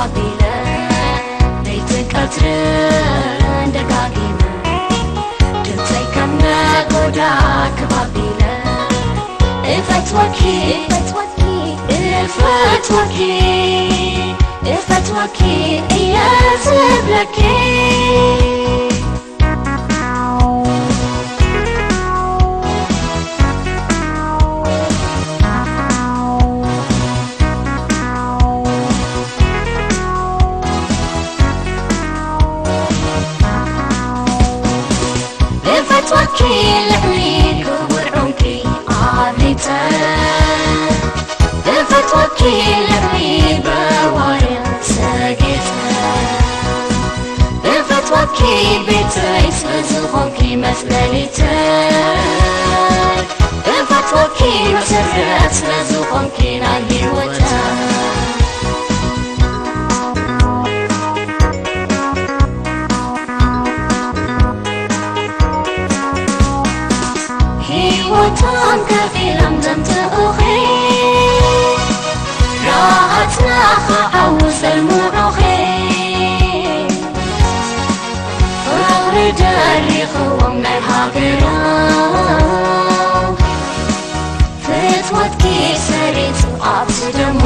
ኣቢለ ለይትን ቀትርን ደጋጊመ ድምፀይ ከም ነጎዳ ክብ ኣቢለ እፈትወኪ እፈትወኪ እፈትወኪ እፈትወኪ እየ ዝብለኪ። እፈትወኪ ልዕሊ ክቡር ዑንቂ ኣብሊፀ እፈትወኪ ልዕሊ በዋርያ ሰጊጠ እፈትወኪ ቤተይ ስለዝኾንኪ መፅለሊተይ እፈትወኪ መሰረት ስለዝኾንኪ ናይ ህይወተይ። ህይወቶም ከፊሎም ዘምጽኡኺ ረሃጽና ክዓውት ዘልምዑኺ ፍቕሪ ደሪኽዎም ናይ ሃገሮም ፍትወትኪ ሰሪጹ ኣብ ስደሞ።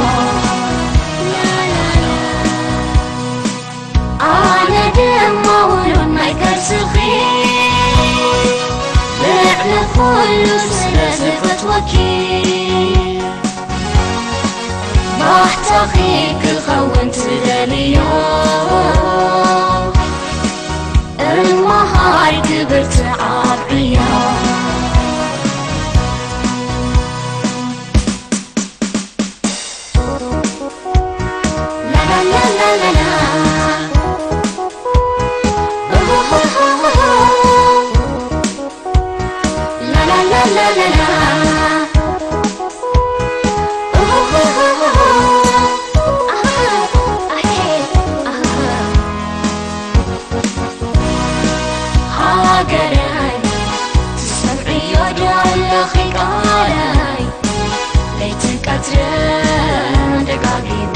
ኣነ ድማ ውሉድ ናይ ከርስኺ ልዕሊ ኩሉ ስለ ዝፈትወኪ ባህታኺ ክኸውን ትደልዮ እምወሃይ ክብርቲ ኣብዕዮ። ሃገረይ ትሰምዕዮ ዶ ኣለኺ ቃለይ ለይትን ቀትርን ደጋጊመ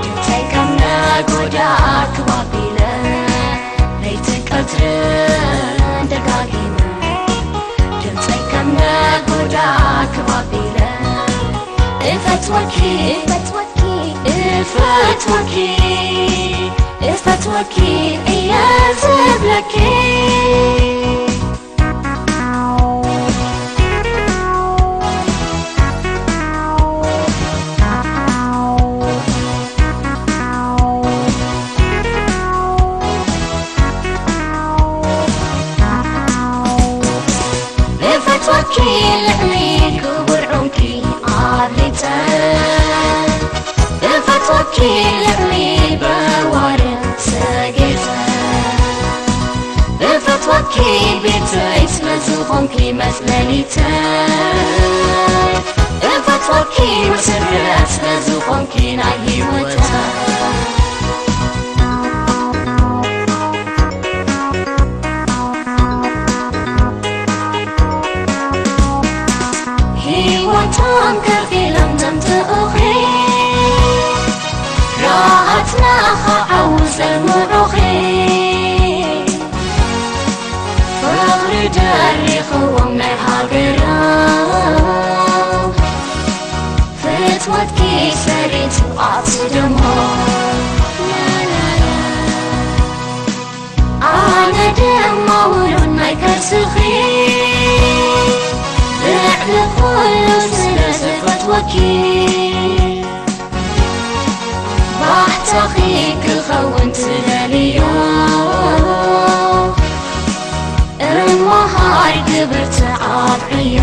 ድምፀይ ከም ነጎዳ ክብ ኣቢለ ለይትን ቀትርን ደጋጊመ ድምፀይ ከም ነጎዳ ክብ ኣቢለ እፈትወኪ እፈትወኪ እፈትወኪ እፈትወኪ እየ ዝብለኪ። እፈትወኪ ልዕሊ ክቡር ዑንቂ ኣብሊፀ እፈትወኪ ልዕሊ በዋርያ ሰጊጠ እፈትወኪ ቤተይ ስለዝኾንኪ መፅለሊተይ እፈትወኪ መሰረት ስለዝኾንኪ ናይ ህይወተይ። ህይወቶም ከፊሎም ዘምፅኡኺ ረሃፅና ክዓውት ዘልምዑኺ ፍቕሪ ደሪኽዎም ናይ ሃገሮም ፍትወትኪ ሰሪቱ ኣብ ስደሞ። ኣነ ድማ ውሉድ ናይ ከርስኺ ልዕሊ ኩሉ ስለ ዝፈትወኪ ባህታኺ ክኸውን ትደልዮ እምወሃይ ክብርቲ ኣብዕዮ።